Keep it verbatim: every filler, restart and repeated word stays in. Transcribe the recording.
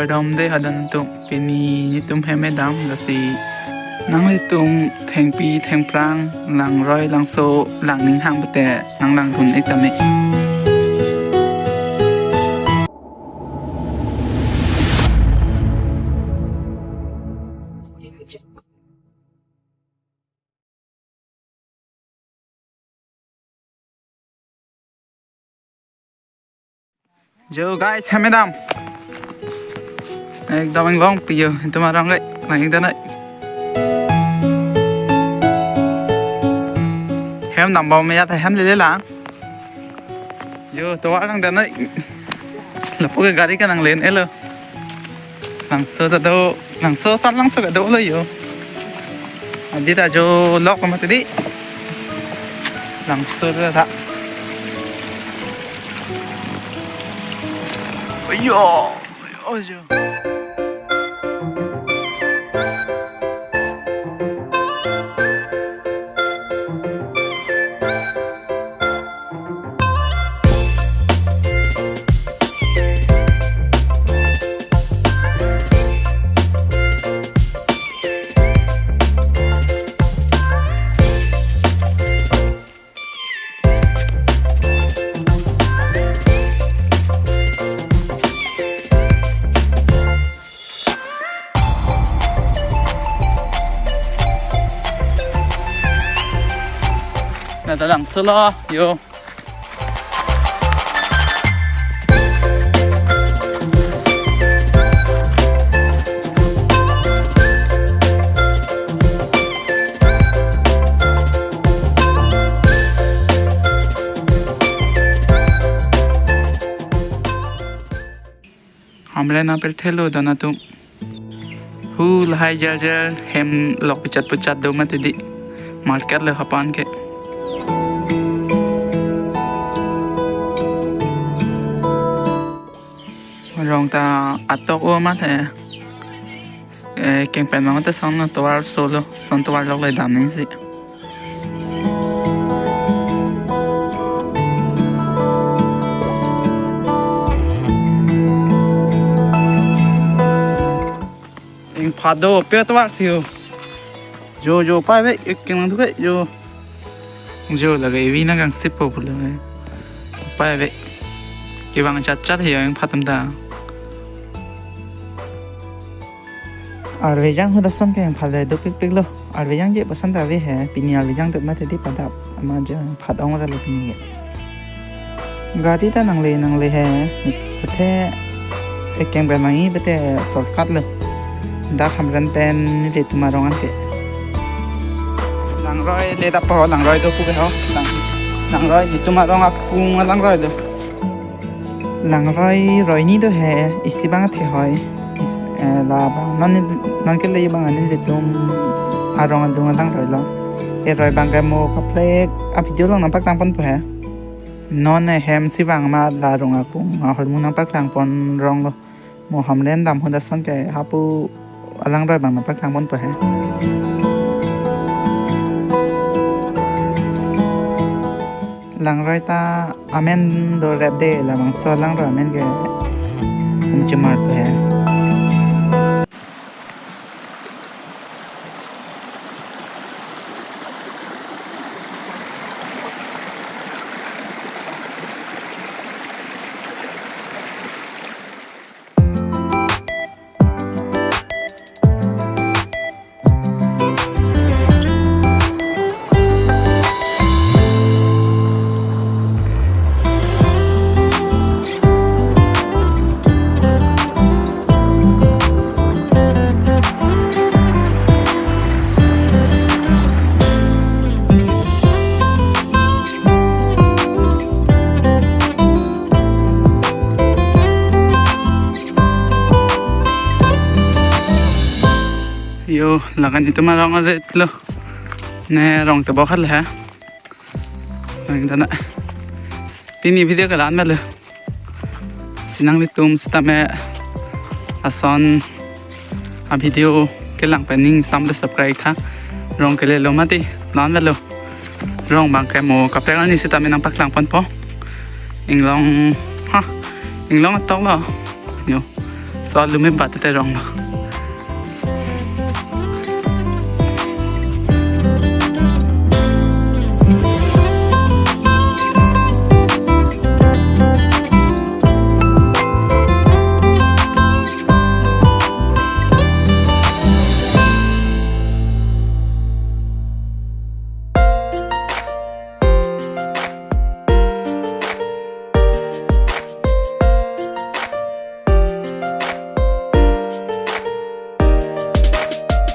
Kardom de hadak atum, pini netum hem kedam, lasi nanglitum thengpi thengphrang langroi langso lang ning hang pute nang langdun-ik tame. Jo guys, hem kedam. Ekdom inglongpi jo, netum arong ke, lang-ik tame. Hem dambom ya ta hem lele lang. Jo, tovar lang tame. Lapu ke gari ke nanglen-etlo. Langso ta do, langso ason langso ke dolo jo. Adi ta jo lok mati di. Langso ta tha. Ayo, ayo jo. Nata langsolo, jo. Hamren apirthe lo hadak atum. Hu lahai jar jar hem lok puchat puchat do mati di. Market lo hapan ke. Rong ta atok o mati. Eh, kengpen mang te son tovar solo, son tovar lok le dam nangji. Ingphat do, pe tovar si ho. Jo, jo, pai ve, ik keng nang thuke, jo. Jo, lake evi nangkangsipo pulo he. Pai ve. Kevang chat chat he, ingphat atum ta. Arve jang hadak ason ke ingphat le dopikpik lo. Arve jang je pasan ta ave he, pini arve jang dot mati di padap. Ama je ingphat ong ra lo pini ke. Gari ta nangle nangle he, pute ekeng pen mangi pute shortcut lo. Dak Hamren pen nelitum arong an ke. Langroi le dap ho, langroi do pu ke ho. Lang, langroi netum arong akung alangroi do. Langroi roini do he, isi bang athe hoi. Is, eh, labang non, non kele bang anin nelitum arong adung alangroi lo. E roi bang ke mo kaplek a video along nangpaklang ponpo he. Non e hem si bang ma la rong akung ahormu nangpaklang pon rong lo. Mo Hamren dam hadak ason ke hapu alangroi bang nangpaklang ponpo he. Langroi ta amen do rep de, labangso alangroi amen ke Umchumar pu he. Jo, lakan netum arong aret lo. Ne rong tebok hal ha. Nang dana. Pini video ke la-an ma lo. Si nanglitum sitame ason a video kelang pen ning sam de subscribe tha. Rong kele lo mati, la-an ma lo. Rong bang ke mo kaprek ani sitame nangpaklang ponpo. Inglong, ha, inglong atok lo. Jo. So alu me bat te rong lo.